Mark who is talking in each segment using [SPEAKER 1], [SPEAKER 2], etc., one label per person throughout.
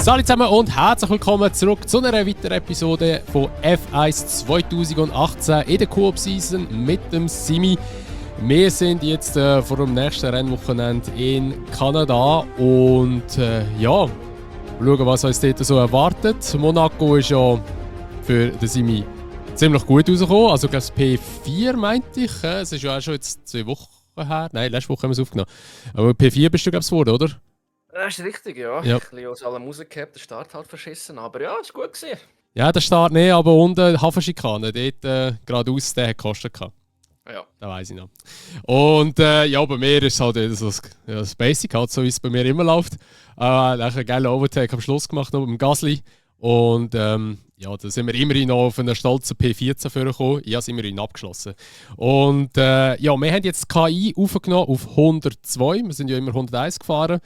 [SPEAKER 1] Salut zusammen und herzlich willkommen zurück zu einer weiteren Episode von F1 2018 in der Coop-Season mit dem Simi. Wir sind jetzt vor dem nächsten Rennwochenende in Kanada und schauen, was uns dort so erwartet. Monaco ist ja für den Simi ziemlich gut rausgekommen, also das P4 meinte ich. Es ist ja auch schon jetzt 2 Wochen her, nein, letzte Woche haben wir es aufgenommen. Aber P4 bist du glaube ich geworden, oder?
[SPEAKER 2] Das ist richtig, ja.
[SPEAKER 1] Ja.
[SPEAKER 2] Ein bisschen aus allem rausgehabt, der Start halt verschissen, aber ja, es war gut gewesen.
[SPEAKER 1] Ja, der Start nicht, aber unten Hafenschikane, dort geradeaus, der hat gekostet.
[SPEAKER 2] Ja.
[SPEAKER 1] Das weiss ich noch. Und ja, bei mir ist es halt so das Basic, halt, so wie es bei mir immer läuft. Einen geilen Overtake am Schluss gemacht noch mit dem Gasly. Und ja, da sind wir immerhin noch auf einen stolzen P14 vorgekommen. Ich habe es immerhin abgeschlossen. Und ja, wir haben jetzt KI aufgenommen auf 102. Wir sind ja immer 101 gefahren.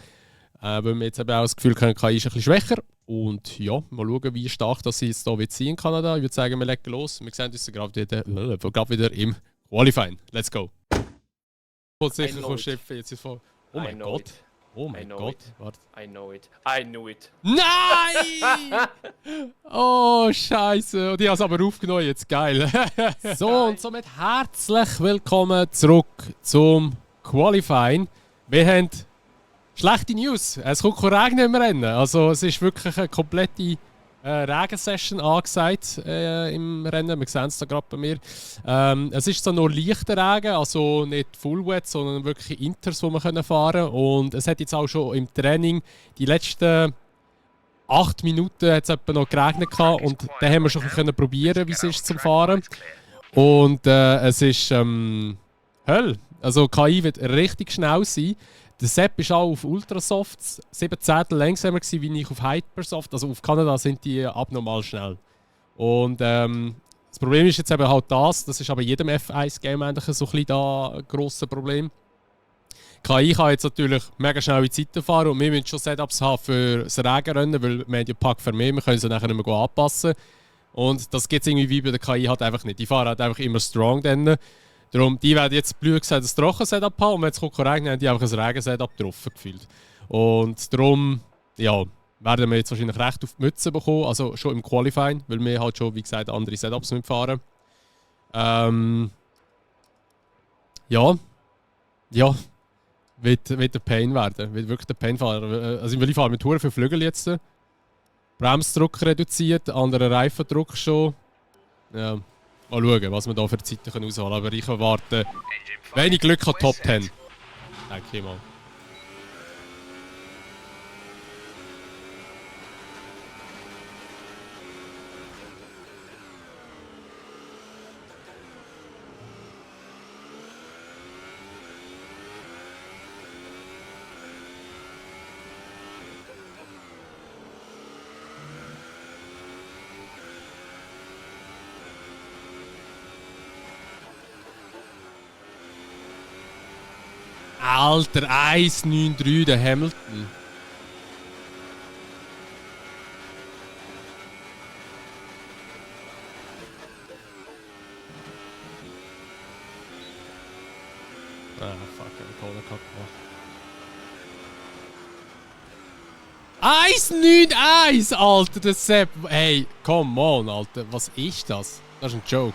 [SPEAKER 1] Weil wir jetzt eben auch das Gefühl haben, KI ist ein bisschen schwächer. Und ja, mal schauen, wie stark das jetzt hier wird sein in Kanada. Ich würde sagen, wir legen los. Wir sehen uns gerade wieder im Qualifying. Let's go. Und sicher kommt Schiffen jetzt vor. Oh mein Gott.
[SPEAKER 2] It.
[SPEAKER 1] Oh mein Gott. Warte.
[SPEAKER 2] I know it. I knew it.
[SPEAKER 1] Nein! Oh, Scheiße. Und ich habe es aber aufgenommen jetzt. Geil. So, und somit herzlich willkommen zurück zum Qualifying. Wir haben schlechte News. Es kommt kein Regen im Rennen. Also es ist wirklich eine komplette Regensession angesagt im Rennen. Wir sehen es da gerade bei mir. Es ist so nur leichter Regen, also nicht Full Wet, sondern wirklich Inters, die wir fahren können. Und es hat jetzt auch schon im Training die letzten 8 Minuten hat's etwa noch geregnet gehabt. Und dann haben wir schon probieren, wie es ist zum Fahren. Und es ist Hölle. Also KI wird richtig schnell sein. Der Sepp ist auch auf Ultrasofts 7 Zehntel langsamer gewesen, wie ich auf Hypersoft. Also auf Kanada sind die abnormal schnell. Und das Problem ist jetzt eben halt das ist aber in jedem F1-Game eigentlich so ein bisschen da ein grosses Problem. KI kann jetzt natürlich mega schnell in Zeiten fahren und wir müssen schon Setups haben für das Regenrennen, weil wir haben ja Pack für mehr, wir können sie nachher nicht mehr anpassen. Und das gibt es irgendwie wie bei der KI halt einfach nicht. Die fahren halt einfach immer strong dann. Darum, die werden jetzt blöd gesagt ein Trocken-Setup haben und wenn es regnet, haben die einfach ein Regen-Setup getroffen gefühlt. Und darum, ja, werden wir jetzt wahrscheinlich recht auf die Mütze bekommen, also schon im Qualifying, weil wir halt schon, wie gesagt, andere Setups mitfahren. Ja, wird der Pain werden, wird wirklich der Pain fahren. Also ich fahre mit Touren für Flügel jetzt. Bremsdruck reduziert, anderer Reifendruck schon. Ja. Mal schauen, was wir da für Zeiten rausholen können. Aber ich erwarte, wenn ich Glück habe, Top 10. Denke ich mal. Alter, 1,93 der Hamilton. Ah, fuck, ich habe Kohle gehabt. 1,91, Alter, der Sepp. Hey, come on, Alter, was ist das? Das ist ein Joke.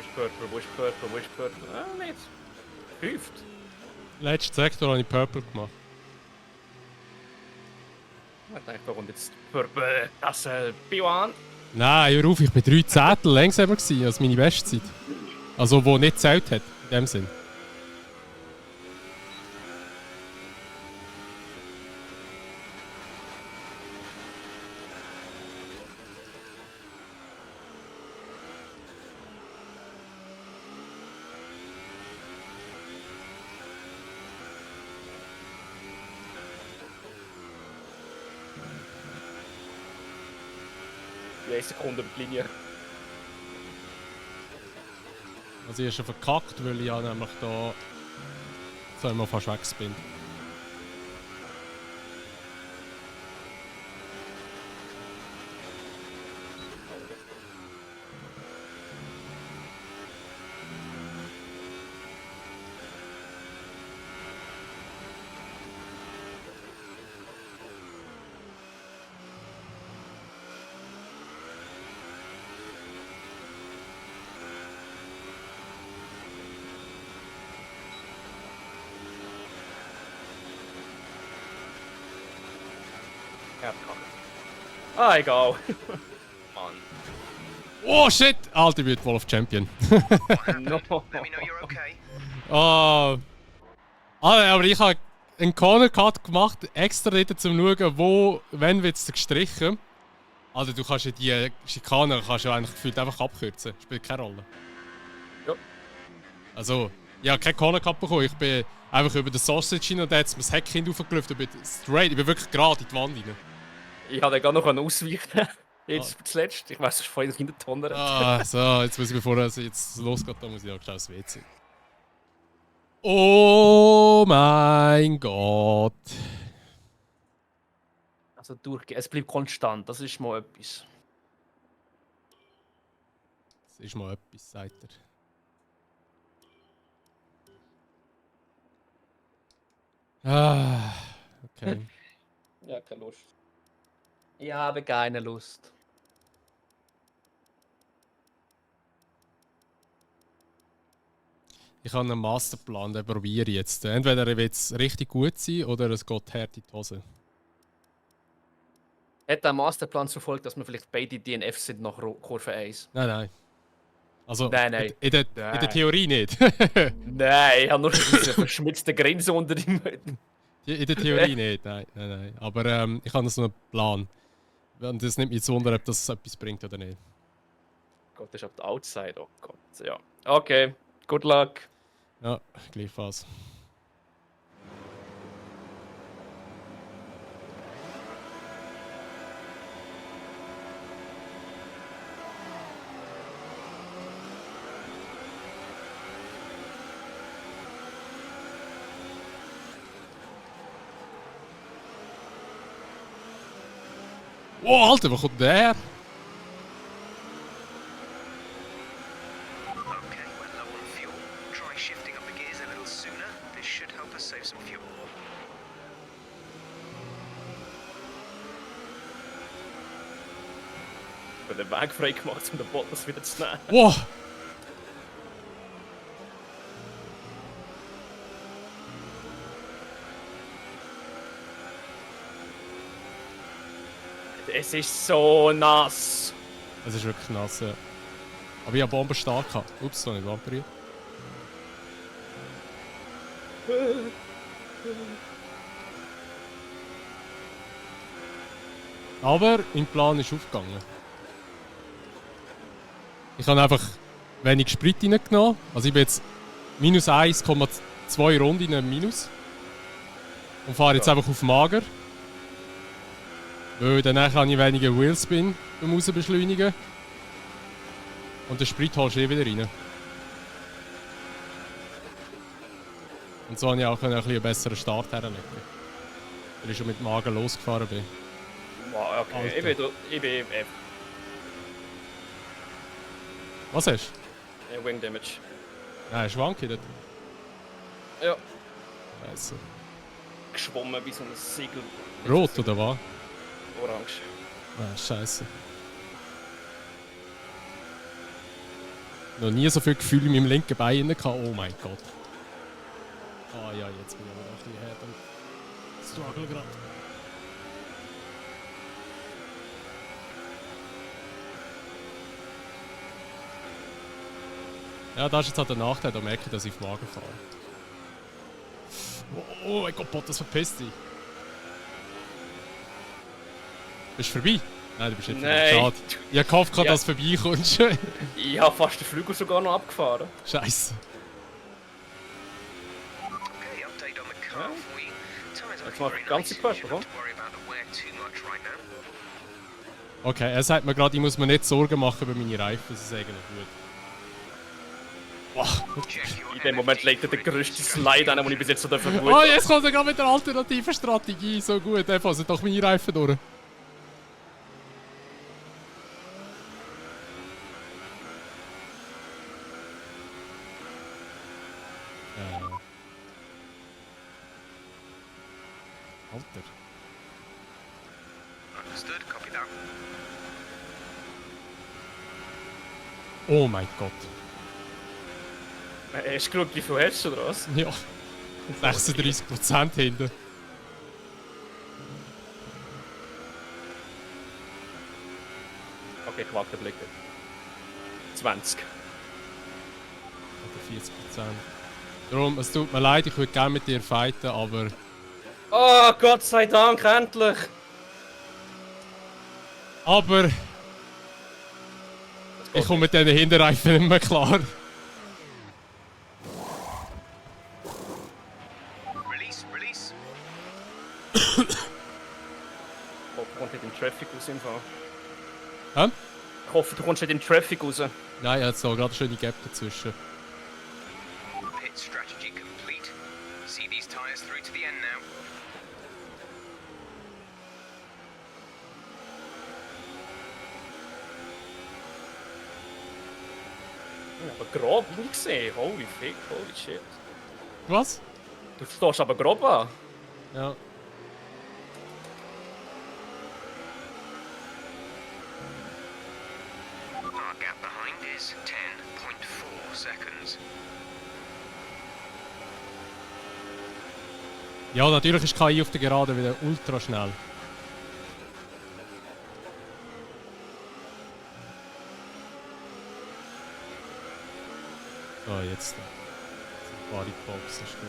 [SPEAKER 2] ist Purple? Wo ist Purple? Wo ist Purple? Ah, nicht. 5.
[SPEAKER 1] Letzten Sektor habe ich Purple gemacht.
[SPEAKER 2] Ich denke, da kommt jetzt Purple. Das B1.
[SPEAKER 1] Nein, hör auf, ich war 3 Zehntel langsamer gewesen als meine Bestzeit. Also, wo nicht gezählt hat, in dem Sinn.
[SPEAKER 2] Die 1 Sekunde über die Linie.
[SPEAKER 1] Also, ich habe schon verkackt, weil ich ja nämlich da zweimal fast weg bin.
[SPEAKER 2] Ja, ah, egal. Mann.
[SPEAKER 1] Oh shit! Ultimate Wolf Champion.
[SPEAKER 2] No.
[SPEAKER 3] Let me know you're okay.
[SPEAKER 1] Ah. Aber ich habe einen Corner Cut gemacht, extra dort, um zu schauen, wo, wenn wird es gestrichen. Also du kannst ja die Schikanen kannst ja eigentlich gefühlt einfach abkürzen. Spielt keine Rolle.
[SPEAKER 2] Ja.
[SPEAKER 1] Also, ich habe keinen Corner Cut bekommen. Ich bin einfach über den Sausage hin und da hat es mir das Heck hinaufgelüpft. Ich bin straight, ich bin wirklich gerade in die Wand rein.
[SPEAKER 2] Ich hatte gar noch ausweichen. Jetzt zuletzt. Ich weiß, es ist voll in der Tonne.
[SPEAKER 1] Ah, so, jetzt muss ich, bevor es jetzt losgeht, da muss ich auch schnell das WC. Oh mein Gott.
[SPEAKER 2] Also durchgehen. Es bleibt konstant. Das ist mal etwas.
[SPEAKER 1] Das ist mal etwas, sagt er. Ah, okay.
[SPEAKER 2] Ja, keine Lust. Ich habe keine Lust.
[SPEAKER 1] Ich habe einen Masterplan, den probiere ich jetzt. Entweder er wird richtig gut sein oder es geht hart in die Hose.
[SPEAKER 2] Hat der Masterplan zur Folge, dass wir vielleicht beide DNFs sind nach Kurve 1?
[SPEAKER 1] Nein, nein. Also,
[SPEAKER 2] Nein.
[SPEAKER 1] in der Theorie nicht.
[SPEAKER 2] Nein, ich habe nur diese verschmitzte Grenze unter ihm.
[SPEAKER 1] In der Theorie nicht, nein. Aber ich habe so einen Plan. Und das nimmt mich zu Wunder, ob das etwas bringt oder nicht.
[SPEAKER 2] Gott, das ist auf der Outside. Oh Gott, ja. Okay, good luck.
[SPEAKER 1] Ja, gleichfalls. Oh, Alter, wo kommt der her?
[SPEAKER 3] Okay, we're low on fuel. Try shifting up the gears a little sooner. This should help us save some fuel.
[SPEAKER 2] Ich habe den Weg frei gemacht, um den Bottas wieder zu nehmen.
[SPEAKER 1] Wow!
[SPEAKER 2] Es ist so nass.
[SPEAKER 1] Es ist wirklich nass, ja. Aber ich habe Bomben stark gehabt. Ups, so nicht vampiriert. Aber mein Plan ist aufgegangen. Ich habe einfach wenig Sprit reingenommen. Also ich bin jetzt minus 1,2 Runden in minus. Und fahre jetzt einfach auf mager. Weil danach habe ich weniger Wheelspin beim Rausbeschleunigen. Und den Sprit holst du wieder rein. Und so konnte ich auch ein bisschen einen besseren Start herlegen. Weil ich schon mit Mager losgefahren bin.
[SPEAKER 2] Wow, okay,
[SPEAKER 1] Alter.
[SPEAKER 2] ich bin
[SPEAKER 1] Was hast du?
[SPEAKER 2] Wing Damage.
[SPEAKER 1] Nein, Schwanke dort.
[SPEAKER 2] Ja,
[SPEAKER 1] Scheiße.
[SPEAKER 2] geschwommen wie so ein Segel.
[SPEAKER 1] Rot oder was?
[SPEAKER 2] Orange.
[SPEAKER 1] Ah, scheiße. Noch nie so viel Gefühl in meinem linken Bein gehabt. Oh mein Gott. Ah ja, jetzt bin ich aber noch ein bisschen härter. Struggle gerade. Ja, das ist jetzt halt der Nachteil, da merke ich, dass ich auf Magen fahre. Oh mein Gott, Bottas verpisst dich. Bist du vorbei? Nein, du bist nicht vorbei.
[SPEAKER 2] Nein.
[SPEAKER 1] Schade. Ich hab gehofft,
[SPEAKER 2] Ja.
[SPEAKER 1] dass du vorbeikommst.
[SPEAKER 2] Ich habe fast den Flügel sogar noch abgefahren.
[SPEAKER 1] Scheiße.
[SPEAKER 3] Okay, update on the car for you. Tyres are
[SPEAKER 2] Jetzt
[SPEAKER 3] looking
[SPEAKER 2] mal
[SPEAKER 3] very
[SPEAKER 2] ganz
[SPEAKER 3] nice.
[SPEAKER 2] Körper,
[SPEAKER 3] Shouldn't have to worry about the wear too much right now.
[SPEAKER 1] Okay, er sagt mir gerade, ich muss mir nicht Sorgen machen über meine Reifen. Das ist eigentlich gut. Boah.
[SPEAKER 3] Check your
[SPEAKER 2] In dem Moment
[SPEAKER 3] MFD
[SPEAKER 2] legt er den grössten Slide an, den ich bis jetzt so gut
[SPEAKER 1] Oh, jetzt kommt er gerade mit der alternativen Strategie. So gut, er fasst doch meine Reifen durch. Alter.
[SPEAKER 3] Understood, copy that.
[SPEAKER 1] Oh mein Gott.
[SPEAKER 2] Hast du geschaut, wie viel hast du oder was?
[SPEAKER 1] Ja. 36% hinten.
[SPEAKER 2] Okay, gewagter Blick. 20.
[SPEAKER 1] Oder 40%. Darum, es tut mir leid, ich würde gerne mit dir fighten, aber...
[SPEAKER 2] Oh, Gott sei Dank, endlich!
[SPEAKER 1] Aber... Ich komme mit diesen Hinterreifen nicht mehr klar.
[SPEAKER 3] Release, release.
[SPEAKER 2] Oh, du kommst nicht in Traffic raus im Fall.
[SPEAKER 1] Hä?
[SPEAKER 2] Ich hoffe, du kommst nicht in Traffic raus.
[SPEAKER 1] Nein, jetzt so gerade eine schöne Gap dazwischen.
[SPEAKER 3] Pit strategy complete. See these tyres through to the end now.
[SPEAKER 2] Aber grob nicht gesehen. Holy fick, holy shit.
[SPEAKER 1] Was?
[SPEAKER 2] Du stehst aber grob an.
[SPEAKER 1] Ja.
[SPEAKER 3] Our gap behind is 10.4 seconds.
[SPEAKER 1] Ja, natürlich ist KI auf der Geraden wieder ultra schnell. So, jetzt. Bodybox, das ist gut.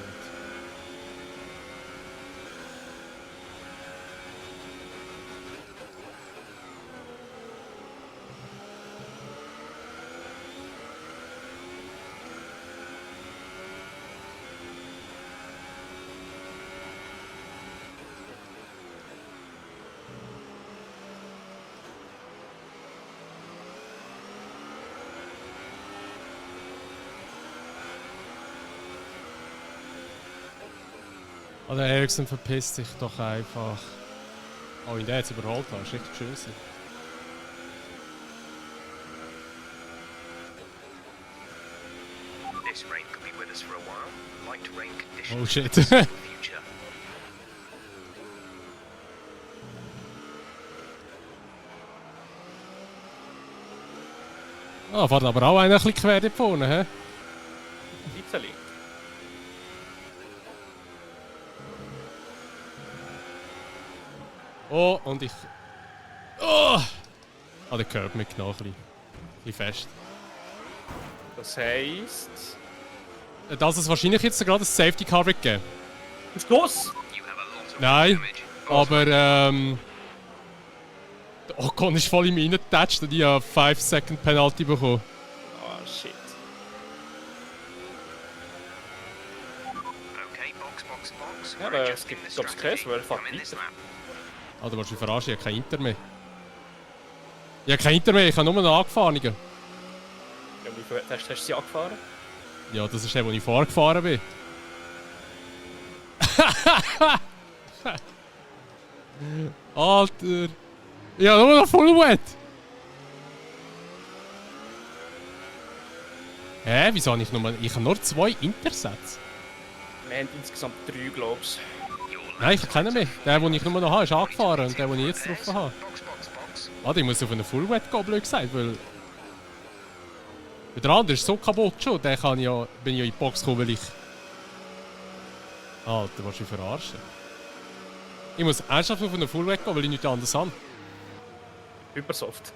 [SPEAKER 1] Oh, der Ericsson verpisst sich doch einfach. Oh, in der jetzt überholt hast, ist richtig schön.
[SPEAKER 3] This rain could be with us for a while. Light rain conditions.
[SPEAKER 1] Oh shit.
[SPEAKER 3] in the future.
[SPEAKER 1] Ah, fährt aber auch einer ein bisschen quer dort vorne, hä?
[SPEAKER 2] Itzeli.
[SPEAKER 1] Oh, und ich... Oh! Ah, der Curb mitgenommen, ein bisschen fest.
[SPEAKER 2] Das heisst...
[SPEAKER 1] Dass es wahrscheinlich jetzt gerade ein Safety Car wird geben.
[SPEAKER 2] Schluss!
[SPEAKER 3] You have a lot of
[SPEAKER 1] Nein,
[SPEAKER 3] damage.
[SPEAKER 1] aber der Ocon ist voll in mich reingetatscht und ich habe 5-Second Penalty bekommen.
[SPEAKER 2] Oh shit.
[SPEAKER 3] Okay, box, box, box.
[SPEAKER 2] Ja,
[SPEAKER 3] We're
[SPEAKER 2] aber es
[SPEAKER 3] adjusting
[SPEAKER 2] gibt,
[SPEAKER 3] the
[SPEAKER 2] glaub ich,
[SPEAKER 3] strategy.
[SPEAKER 2] Käse, weil
[SPEAKER 3] Come in this
[SPEAKER 2] fuck
[SPEAKER 3] lap.
[SPEAKER 1] Ah, du willst mich verarschen, ich habe kein Inter mehr. Ich habe kein Inter mehr, ich habe nur noch Angefahrenen.
[SPEAKER 2] Ja, wie viel hast du sie angefahren?
[SPEAKER 1] Ja, das ist der, wo ich vorgefahren bin. Alter! Ich habe nur noch Full Wet! Hä? Wieso habe ich nur... Ich habe nur 2 Intersätze.
[SPEAKER 2] Wir haben insgesamt 3, glaubst
[SPEAKER 1] Nein, ich habe keinen mehr. Der, den ich nur noch habe, ist angefahren und der, den ich jetzt drauf habe.
[SPEAKER 3] Box, box, box.
[SPEAKER 1] Ah, ich muss auf einen Full Wet gehen, blöd gesagt, weil... Der andere ist so kaputt schon. Den bin ich ja in die Box gekommen, weil ich... Alter, was du verarschen? Ich muss ernsthaft auf einen Fullback gehen, weil ich nichts anderes habe.
[SPEAKER 2] Hypersoft.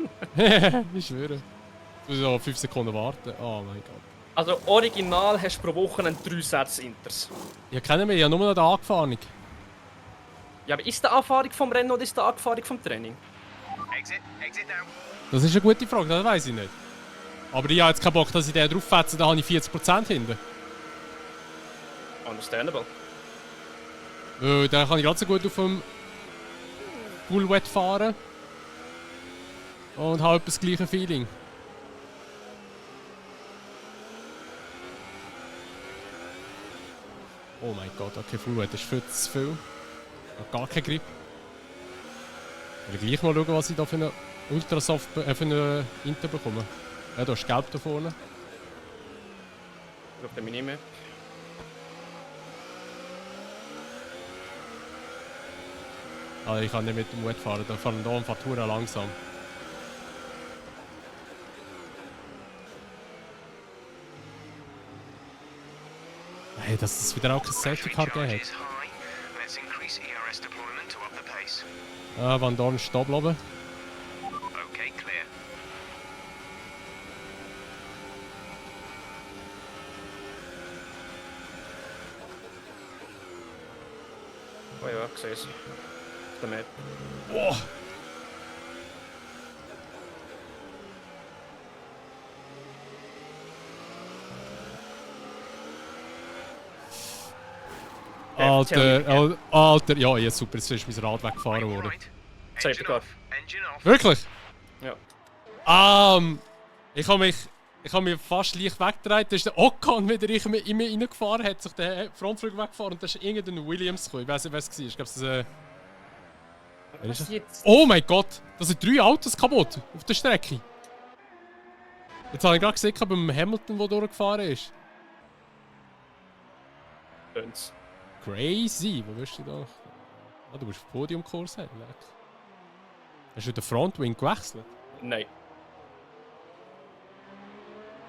[SPEAKER 1] Ich schwöre. Ich muss noch 5 Sekunden warten. Oh mein Gott.
[SPEAKER 2] Also original hast du pro Woche einen 3 Sätze Inters.
[SPEAKER 1] Ich kenne mich ja nur noch den Angefahren.
[SPEAKER 2] Ja, aber ist die Anfahrung vom Rennen oder ist die Anfahrung vom Training?
[SPEAKER 3] Exit now.
[SPEAKER 1] Das ist eine gute Frage, das weiß ich nicht. Aber ich habe jetzt keinen Bock, dass ich den drauffetze, da habe ich 40% hinten.
[SPEAKER 2] Understandable.
[SPEAKER 1] Dann kann ich ganz so gut auf dem Full Wet fahren. Und habe etwa das gleiche Feeling. Oh mein Gott, okay, Full Wet ist viel zu viel. Ich habe gar keinen Grip. Ich will gleich mal schauen, was ich da für eine Ultrasoft für eine Inter bekomme. Ja, da ist gelb da vorne.
[SPEAKER 2] Auf der Minimap.
[SPEAKER 1] Also ich kann nicht mit dem Wet fahren, da fahren hier und fährt verdammt langsam. Hey, dass es wieder auch kein Safety Car gegeben hat.
[SPEAKER 3] Is high. Let's increase ERS deployment to up the pace.
[SPEAKER 1] Ah, Van Dorn stopp oben.
[SPEAKER 3] Okay, clear.
[SPEAKER 2] Oh ja, ich sehe es. Auf der Map.
[SPEAKER 1] Oh. Alter, ja, jetzt super, jetzt ist mein Rad weggefahren worden.
[SPEAKER 3] Right.
[SPEAKER 2] Safety
[SPEAKER 3] Engine
[SPEAKER 2] car.
[SPEAKER 3] off. Engine off.
[SPEAKER 1] Wirklich?
[SPEAKER 2] Ja.
[SPEAKER 1] Ich habe mich fast leicht weggedreht, da ist der Ocon wieder in mir reingefahren, hat sich der Frontflügel weggefahren und da ist irgendein Williams gekommen. Ich weiß nicht, was es war. Ich glaube, das wer ist das?
[SPEAKER 2] Jetzt?
[SPEAKER 1] Oh mein Gott, da sind 3 Autos kaputt auf der Strecke. Jetzt habe ich gerade gesehen, beim Hamilton, der durchgefahren ist.
[SPEAKER 2] Tönt's.
[SPEAKER 1] Crazy, wo bist du da? Ah, du bist auf Podiumkurs haben. Hast du den Frontwing gewechselt?
[SPEAKER 2] Nein.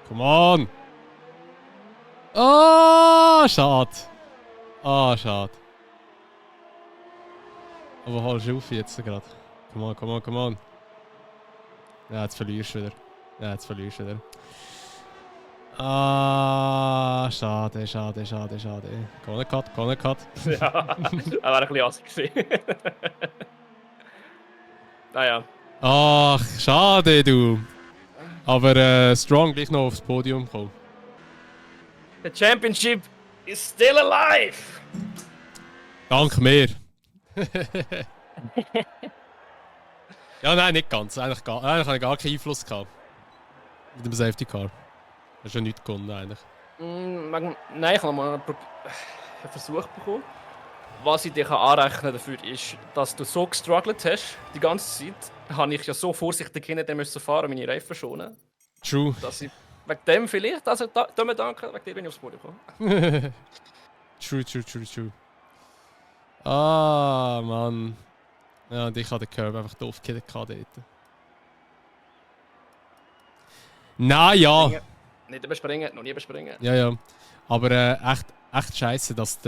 [SPEAKER 1] Come on! Ah, schade. Ah, schade. Aber holst du auf jetzt gerade? Come on, come on, come on. Ja, jetzt verlierst du wieder. Ja, jetzt verlierst du wieder. Ah, schade, schade, schade, schade. Corner Cut, Corner Cut.
[SPEAKER 2] Ja, er wäre ein bisschen assig gewesen. Naja.
[SPEAKER 1] Ach, schade, du. Aber Strong gleich noch aufs Podium gekommen.
[SPEAKER 2] The championship is still alive!
[SPEAKER 1] Dank mir. Ja, nein, nicht ganz. Eigentlich habe ich gar keinen Einfluss gehabt. Mit dem Safety Car. Hast du ja nichts gewonnen, eigentlich.
[SPEAKER 2] Nein, ich habe mal einen Versuch bekommen. Was ich dir anrechnen dafür ist, dass du so gestruggelt hast, die ganze Zeit, habe ich ja so vorsichtig hinter dem müssen fahren, meine Reifen schonen.
[SPEAKER 1] True.
[SPEAKER 2] Dass ich wegen dem vielleicht, also danke, wegen dir bin ich aufs Podium gekommen.
[SPEAKER 1] True. Ah, Mann. Ja, und ich habe den Curb einfach doof gekillt dort. Naja.
[SPEAKER 2] Nicht überspringen, noch nie überspringen.
[SPEAKER 1] Ja. Aber echt scheiße, dass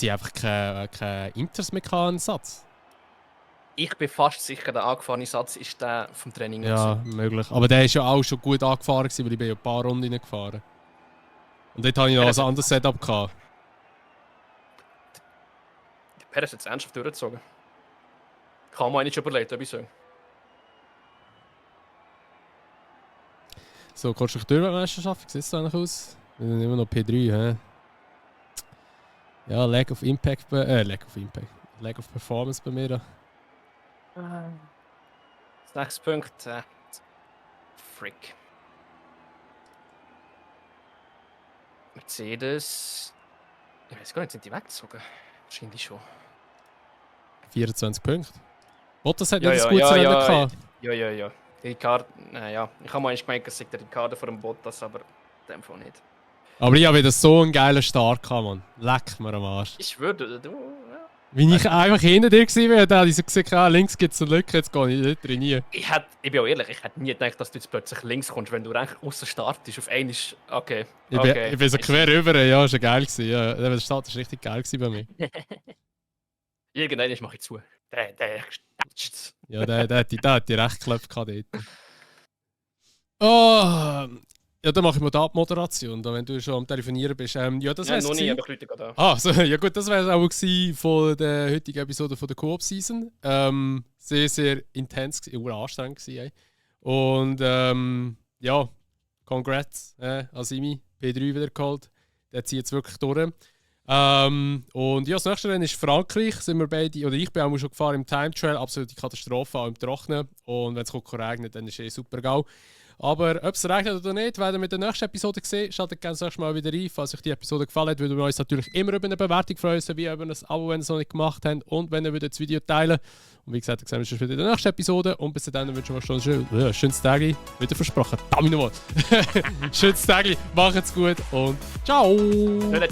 [SPEAKER 1] ich einfach keine Inters mehr hatte, Satz.
[SPEAKER 2] Ich bin fast sicher, der angefahrene Satz ist der vom Training.
[SPEAKER 1] Ja, möglich. Aber der ist ja auch schon gut angefahren, weil ich bin ja ein paar Runden gefahren. Und dort hatte ich noch ein anderes Setup gehabt.
[SPEAKER 2] Perez hat es ernsthaft durchgezogen. Kann man nicht überlegt, ob ich so.
[SPEAKER 1] So, Konstrukteursmeisterschaft, wie sieht es eigentlich aus? Wir sind immer noch P3, hä? Ja, Lack of Impact, Lack of Performance bei mir da.
[SPEAKER 2] Das nächste Punkt, Frick. Mercedes. Ich weiß gar nicht, sind die weggezogen? Wahrscheinlich schon.
[SPEAKER 1] 24 Punkte. Bottas hat
[SPEAKER 2] Ja,
[SPEAKER 1] nicht
[SPEAKER 2] ja,
[SPEAKER 1] ein gutes
[SPEAKER 2] ja,
[SPEAKER 1] Rennen
[SPEAKER 2] ja,
[SPEAKER 1] gehabt.
[SPEAKER 2] Ja. Ricardo, naja, ich habe mal gemeint, es sei der Ricardo vor dem Bottas, aber in dem Fall nicht.
[SPEAKER 1] Aber ich habe wieder so einen geilen Start gehabt, Mann. Leck mir am Arsch.
[SPEAKER 2] Ich würde, du, ja.
[SPEAKER 1] Wie ich einfach hinter dir war, da habe ich so gesehen, links gibt es eine Lücke, jetzt gehe ich nicht rein.
[SPEAKER 2] Ich bin auch ehrlich, ich hätte nie gedacht, dass du jetzt plötzlich links kommst, wenn du eigentlich außen startest. Auf einmal ist. Okay.
[SPEAKER 1] Ich bin so quer rüber, ja, ist ja geil gewesen. Ja, der Start war richtig geil gewesen bei mir.
[SPEAKER 2] Irgendwann mache ich zu. Der
[SPEAKER 1] Ja, der hat die recht geklopft dort. Oh, ja, dann mache ich mal die Abmoderation, da, wenn du schon am Telefonieren bist. Ja, das
[SPEAKER 2] Nein,
[SPEAKER 1] wär's
[SPEAKER 2] noch nie,
[SPEAKER 1] gewesen.
[SPEAKER 2] aber ich Leute da.
[SPEAKER 1] Ah, so, ja gut, das wäre es auch gewesen von der heutigen Episode von der Co-op-Season. Sehr, sehr intens, anstrengend gewesen. Ey. Und ja, congrats an Simi, P3 wieder geholt. Der zieht jetzt wirklich durch. Und ja, das nächste Rennen ist Frankreich. Sind wir beide, oder ich bin auch schon gefahren im Time Trail, absolute Katastrophe, auch im Trocknen. Und wenn es regnet, dann ist es super geil. Aber ob es regnet oder nicht, werden wir in der nächsten Episode sehen. Schaltet gerne das nächste Mal wieder rein. Falls euch die Episode gefallen hat, würden wir uns natürlich immer über eine Bewertung freuen, wie über ein Abo, wenn ihr es noch nicht gemacht habt. Und wenn ihr das Video teilen. Und wie gesagt, dann sehen wir uns wieder in der nächsten Episode. Und bis dann wünschen wir schon ein schönes Tag. Wieder versprochen. Damit nochmal. Schönes Tag. Macht's gut und ciao.
[SPEAKER 2] Zusammen.